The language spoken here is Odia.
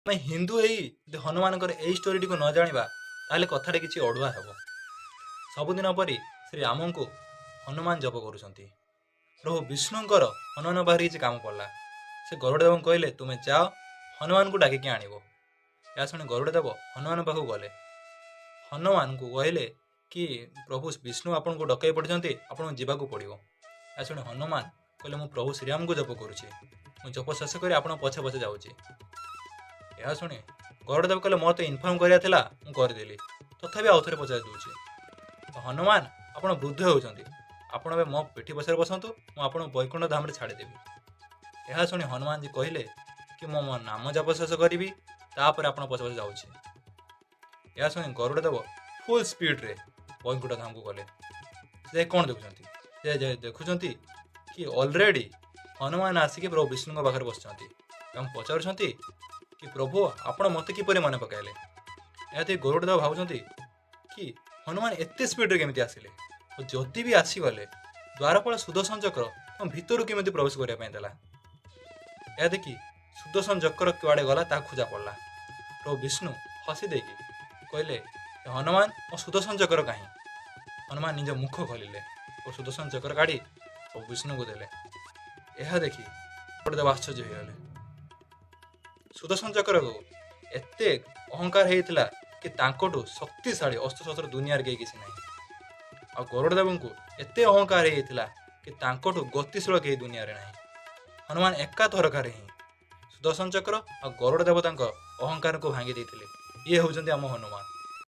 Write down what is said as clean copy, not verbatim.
ଆମେ ହିନ୍ଦୁ ହେଇ ଯଦି ହନୁମାନଙ୍କର ଏଇ ଷ୍ଟୋରିଟିକୁ ନ ଜାଣିବା, ତାହେଲେ କଥାରେ କିଛି ଅଡ଼ୁଆ ହେବ। ସବୁଦିନ ପରି ଶ୍ରୀ ରାମଙ୍କୁ ହନୁମାନ ଜପ କରୁଛନ୍ତି। ପ୍ରଭୁ ବିଷ୍ଣୁଙ୍କର ହନୁମାନ ପାଖରେ କିଛି କାମ ପଡ଼ିଲା। ସେ ଗରୁଡ଼ ଦେବଙ୍କୁ କହିଲେ, ତୁମେ ଯାଅ, ହନୁମାନଙ୍କୁ ଡାକିକି ଆଣିବ। ଏହା ଶୁଣି ଗରୁଡ଼ ଦେବ ହନୁମାନ ପାଖକୁ ଗଲେ। ହନୁମାନଙ୍କୁ କହିଲେ କି ପ୍ରଭୁ ବିଷ୍ଣୁ ଆପଣଙ୍କୁ ଡକାଇ ପଠାଇଛନ୍ତି, ଆପଣଙ୍କୁ ଯିବାକୁ ପଡ଼ିବ। ଏହା ଶୁଣି ହନୁମାନ କହିଲେ, ମୁଁ ପ୍ରଭୁ ଶ୍ରୀରାମଙ୍କୁ ଜପ କରୁଛି, ମୁଁ ଜପ ଶେଷ କରି ଆପଣଙ୍କ ପଛେ ପଛେ ଯାଉଛି। ଏହା ଶୁଣି ଗରୁଡ଼ ଦେବ କହିଲେ, ମୋର ତ ଇନଫର୍ମ କରିବାର ଥିଲା, ମୁଁ କରିଦେଲି, ତଥାପି ଆଉ ଥରେ ପଚାରି ଦେଉଛି। ହନୁମାନ, ଆପଣ ବୃଦ୍ଧ ହେଉଛନ୍ତି, ଆପଣ ଏବେ ମୋ ପିଠି ପଛରେ ବସନ୍ତୁ, ମୁଁ ଆପଣଙ୍କୁ ବୈକୁଣ୍ଠ ଧାମରେ ଛାଡ଼ିଦେବି। ଏହା ଶୁଣି ହନୁମାନଜୀ କହିଲେ କି ମୁଁ ମୋ ନାମ ଜପ ଶେଷ କରିବି, ତାପରେ ଆପଣ ପଛେ ପଛେ ଯାଉଛି। ଏହା ଶୁଣି ଗରୁଡ଼ ଦେବ ଫୁଲ୍ ସ୍ପିଡ଼ରେ ବୈକୁଣ୍ଠ ଧାମକୁ ଗଲେ। ସେ କ'ଣ ଦେଖୁଛନ୍ତି? ସେ ଦେଖୁଛନ୍ତି କି ଅଲରେଡ଼ି ହନୁମାନ ଆସିକି ପ୍ରଭୁ ବିଷ୍ଣୁଙ୍କ ପାଖରେ ବସିଛନ୍ତି ଏବଂ ପଚାରୁଛନ୍ତି କି ପ୍ରଭୁ, ଆପଣ ମୋତେ କିପରି ମନେ ପକାଇଲେ? ଏହା ଦେଖି ଗରୁଡ଼ ଦେବ ଭାବୁଛନ୍ତି କି ହନୁମାନ ଏତେ ସ୍ପିଡ଼ରେ କେମିତି ଆସିଲେ, ଓ ଯଦି ବି ଆସିଗଲେ ଦ୍ୱାରପାଳ ସୁଦର୍ଶନ ଚକ୍ର ତମ ଭିତରୁ କେମିତି ପ୍ରବେଶ କରିବା ପାଇଁ ଦେଲା? ଏହା ଦେଖି ସୁଦର୍ଶନ ଚକ୍ର କୁଆଡ଼େ ଗଲା ତାହା ଖୋଜା ପଡ଼ିଲା। ପ୍ରଭୁ ବିଷ୍ଣୁ ହସି ଦେଇକି କହିଲେ, ହନୁମାନ, ମୋ ସୁଦର୍ଶନ ଚକ୍ର କାହିଁ? ହନୁମାନ ନିଜ ମୁଖ ଖୋଲିଲେ ଓ ସୁଦର୍ଶନ ଚକ୍ର କାଢ଼ି ପ୍ରଭୁ ବିଷ୍ଣୁଙ୍କୁ ଦେଲେ। ଏହା ଦେଖି ଦେବ ଆଶ୍ଚର୍ଯ୍ୟ ହେଇଗଲେ। ସୁଦର୍ଶନ ଚକ୍ରକୁ ଏତେ ଅହଙ୍କାର ହେଇଥିଲା କି ତାଙ୍କଠୁ ଶକ୍ତିଶାଳୀ ଅସ୍ତ୍ରଶସ୍ତ୍ର ଦୁନିଆରେ କେହି କିଛି ନାହିଁ, ଆଉ ଗରୁଡ଼ ଦେବଙ୍କୁ ଏତେ ଅହଙ୍କାର ହେଇଯାଇଥିଲା କି ତାଙ୍କଠୁ ଗତିଶୀଳ କେହି ଦୁନିଆରେ ନାହିଁ। ହନୁମାନ ଏକା ଥରକାରେ ହିଁ ସୁଦର୍ଶନ ଚକ୍ର ଆଉ ଗରୁଡ଼ ଦେବତାଙ୍କ ଅହଙ୍କାରକୁ ଭାଙ୍ଗି ଦେଇଥିଲେ। ଇଏ ହେଉଛନ୍ତି ଆମ ହନୁମାନ।